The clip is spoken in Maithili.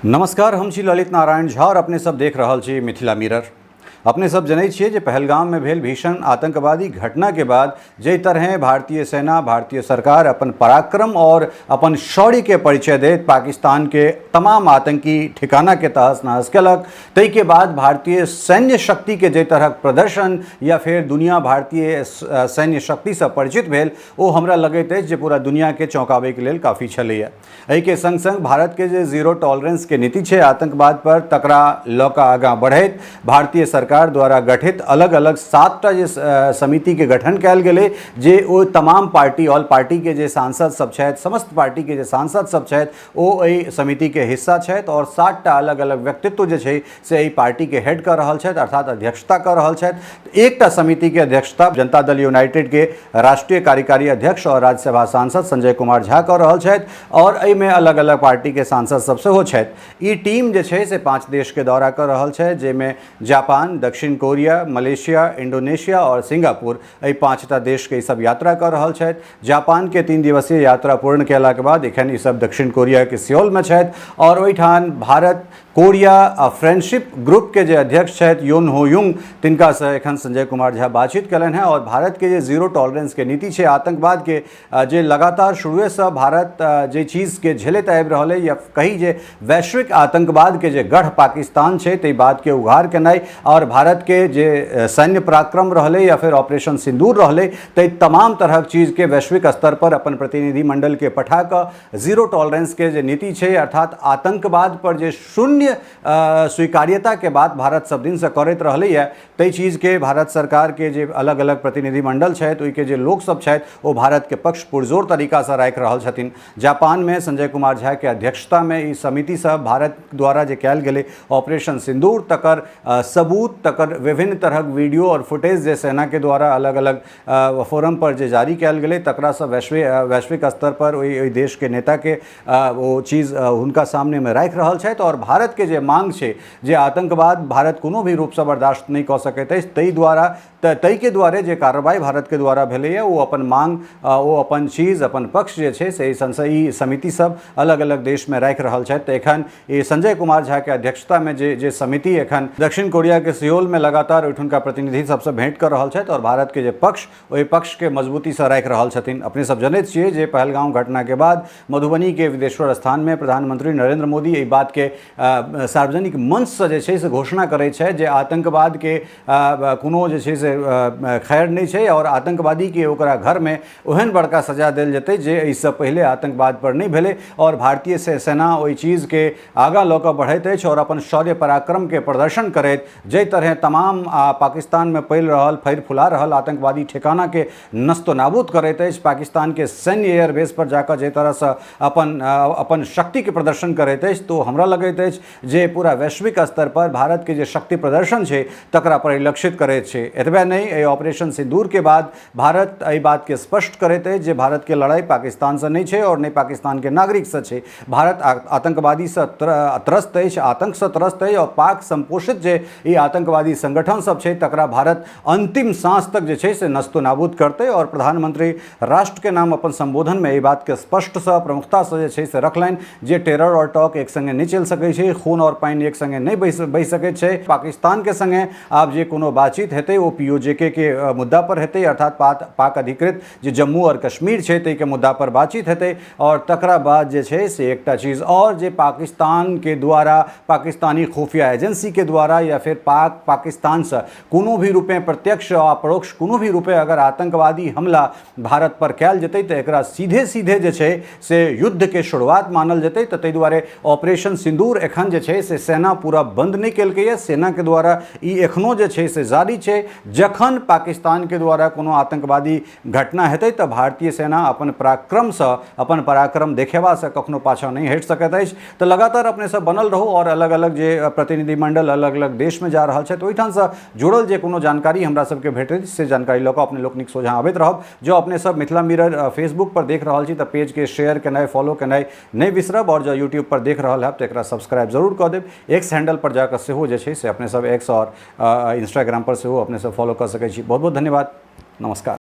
नमस्कार, हम छी ललित नारायण झा और अपने सब देख रहल छी मिथिला मिरर। अपने सब जनै छियै जे पहलगाममे भेल भीषण आतंकवादी घटनाके बाद जाहि तरहें भारतीय सेना, भारतीय सरकार अपन पराक्रम और अपन शौर्यके परिचय दैत पाकिस्तानके तमाम आतंकी ठिकानाके तहस नहस केलक, ताहिके बाद भारतीय सैन्य शक्तिके जाहि तरहक प्रदर्शन या फेर दुनिया भारतीय सैन्य शक्तिसँ परिचित भेल, ओ हमरा लगैत अछि जे पूरा दुनियाके चौंकाबैके लेल काफी छलैए। एहिके संग संग भारतके जे जीरो टॉलरेंसके नीति छै आतंकवाद पर, तकरा लऽ कऽ आगाँ बढ़ैत भारतीय सरकार द्वारा गठित अलग अलग 7टा जे समितिके गठन कयल गेलै, जे ओ तमाम पार्टी, ऑल पार्टीके जे सांसद सब छथि, समस्त पार्टीके जे सांसद सब छथि, ओ एहि समितिके हिस्सा छथि और 7टा अलग अलग व्यक्तित्व जे छै से एहि पार्टीके हेड कऽ रहल छथि, अर्थात अध्यक्षता कऽ रहल छथि। एकटा समितिके अध्यक्षता जनता दल यूनाइटेडके राष्ट्रीय कार्यकारी अध्यक्ष और राज्यसभा सांसद संजय कुमार झा कऽ रहल छथि और एहिमे अलग अलग पार्टीके सांसद सब सेहो छथि। ई टीम जे छै से 5 देशके दौरा कऽ रहल छथि, जाहिमे जापान, दक्षिण कोरिया, मलेशिया, इंडोनेशिया और सिंगापुर, एहि 5टा देशके ई सब यात्रा कऽ रहल छथि। जापानके 3 दिवसीय यात्रा पूर्ण कयलाके बाद एखन ई सब दक्षिण कोरियाके सियोलमे छथि और ओहिठाम भारत कोरिया आ फ्रेंडशिप ग्रुपके जे अध्यक्ष छथि योन हो युंग, तिनकासँ एखन संजय कुमार झा बातचीत कयलनि हेँ और भारतके जे जीरो टॉलरेंसके नीति छै आतंकवादके, जे लगातार शुरुएसँ भारत जे चीजके झेलैत आबि रहल अइ या कही जे वैश्विक आतंकवादके जे गढ़ पाकिस्तान छै, ताहि बातके उघार केनाइ और भारतके जे सैन्य पराक्रम रहलै या फेर ऑपरेशन सिन्दूर रहलै, ताहि तमाम तरहक चीजके वैश्विक स्तर पर अपन प्रतिनिधिमंडलके पठा कऽ जीरो टॉलरेंसके जे नीति छै, अर्थात आतंकवाद पर जे शून्य स्वीकार्यताके बात भारत सब दिनसँ करैत रहलैए, ताहि चीजके भारत सरकारके जे अलग अलग प्रतिनिधिमंडल छथि, ओहिके जे लोकसब छथि, ओ भारतके पक्ष पुरजोर तरीकासँ राखि रहल छथिन। जापानमे संजय कुमार झाके अध्यक्षतामे ई समिति सब भारत द्वारा जे कयल गेलै ऑपरेशन सिन्दूर, तकर सबूत, तकर विभिन्न तरहक वीडियो और फुटेज जे सेनाके द्वारा अलग अलग फोरम पर जे जारी कयल गेलै, तकरासँ वैश्विक स्तर पर ओहि देशके नेताके ओ चीज हुनका सामनेमे राखि रहल छथि और भारतके जे मांग छै जे आतंकवाद भारत कोनो भी रूपसँ बर्दाश्त नहि कऽ सकैत अछि, ताहि द्वारा ताहिके दुआरे जे कार्रवाई भारतके द्वारा भेलैए, ओ अपन मांग, ओ अपन चीज, अपन पक्ष जे छै से ई समिति सब अलग अलग देशमे राखि रहल छथि। तऽ एखन ई संजय कुमार झाके अध्यक्षतामे जे जे समिति एखन दक्षिण कोरियाके सियोलमे लगातार ओहिठुनका प्रतिनिधि सबसँ भेंट कऽ रहल छथि और भारतके जे पक्ष, ओहि पक्षके मजबूतीसँ राखि रहल छथिन। अपने सब जनैत छियै जे पहलगाँव घटनाके बाद मधुबनीके विदेश्वर स्थानमे प्रधानमंत्री नरेंद्र मोदी एहि बातके सार्वजनिक मंचसँ जे छै से घोषणा करैत छथि जे आतंकवादके कोनो जे छै से खैर नहि छै और आतंकवादीके ओकरा घरमे ओहन बड़का सजा देल जेतै जे एहिसँ पहिले आतंकवाद पर नहि भेलै। और भारतीय सेना ओहि चीजके आगाँ लऽ कऽ बढ़ैत अछि और अपन शौर्य पराक्रमके प्रदर्शन करैत जाहि तरहे तमाम पाकिस्तानमे फैल रहल, फैल फुला रहल आतंकवादी ठिकानाके नस्तो नाबूद करैत अछि, पाकिस्तानके सैन्य एयरबेस पर जाकऽ जाहि तरहसँ अपन अपन शक्तिके प्रदर्शन करैत अछि, तऽ हमरा लगैत अछि जे पूरा वैश्विक स्तर पर भारतके जे शक्ति प्रदर्शन छै तकरा परिलक्षित करैत छै। एतबे नहि, एहि ऑपरेशन सिन्दूरके बाद भारत एहि बातके स्पष्ट करैत अछि जे भारतके लड़ाइ पाकिस्तानसँ नहि छै और नहि पाकिस्तानके नागरिकसँ छै। भारत आतंकवादीसँ त्रस्त अछि, आतंकसँ त्रस्त अछि और पाक संपोषित जे ई आतंकवादी संगठन सब छै तकरा भारत अंतिम सांस तक जे छै से नस्तो नाबूद करतै। और प्रधानमंत्री राष्ट्रके नाम अपन संबोधनमे एहि बातके स्पष्टसँ, प्रमुखतासँ जे छै से रखलनि जे टेरर और टॉक एक संगे नहि चलि सकै छै, खून और पानि एक संगे नहि बहि सकै छै। पाकिस्तानके संगे आब जे कोनो बातचीत हेतै ओ POJK के मुद्दा पर हेतै, अर्थात पाक अधिकृत जे जम्मू और कश्मीर छै ताहिके मुद्दा पर बातचीत हेतै। और तकरा बाद जे छै से एकटा चीज और, जे पाकिस्तानके द्वारा, पाकिस्तानी खुफिया एजेंसीके द्वारा या फिर पाकिस्तानसँ कोनो भी रूपे प्रत्यक्ष आ परोक्ष कोनो भी रूपे अगर आतंकवादी हमला भारत पर कयल जेतै तऽ एकरा सीधे सीधे जे छै से युद्धके शुरुआत मानल जेतै। तऽ ताहि दुआरे ऑपरेशन सिन्दूर एखन जे छै से सेना पूरा बंद नहि केलकैए, सेनाके द्वारा ई एखनो जे छै से जारी छै। जखन पाकिस्तानके द्वारा कोनो आतंकवादी घटना हेतै तऽ भारतीय सेना अपन पराक्रमसँ, अपन पराक्रम देखेबासँ कखनो पाछाँ नहि हटि सकैत अछि। तऽ लगातार अपने सब बनल रहू और अलग अलग जे प्रतिनिधिमंडल अलग अलग देशमे जा रहल छथि ओहिठामसँ जुड़ल जे कोनो जानकारी हमरा सबके भेटैत से जानकारी लऽ कऽ अपने लोकनिक सोझाँ अबैत रहब। जँ अपने सब मिथिला मिरर फेसबुक पर देख रहल छी तऽ पेजके शेयर केनाइ, फॉलो केनाइ नहि बिसरब और जँ यूट्यूब पर देख रहल हैब तऽ एकरा सब्सक्राइब जरूर कऽ देब। एक्स हैंडल पर जाकऽ सेहो जे छै से अपने सब एक्स और इंस्टाग्राम पर सेहो अपने सब फॉलो कऽ सकै छी। बहुत बहुत धन्यवाद, नमस्कार।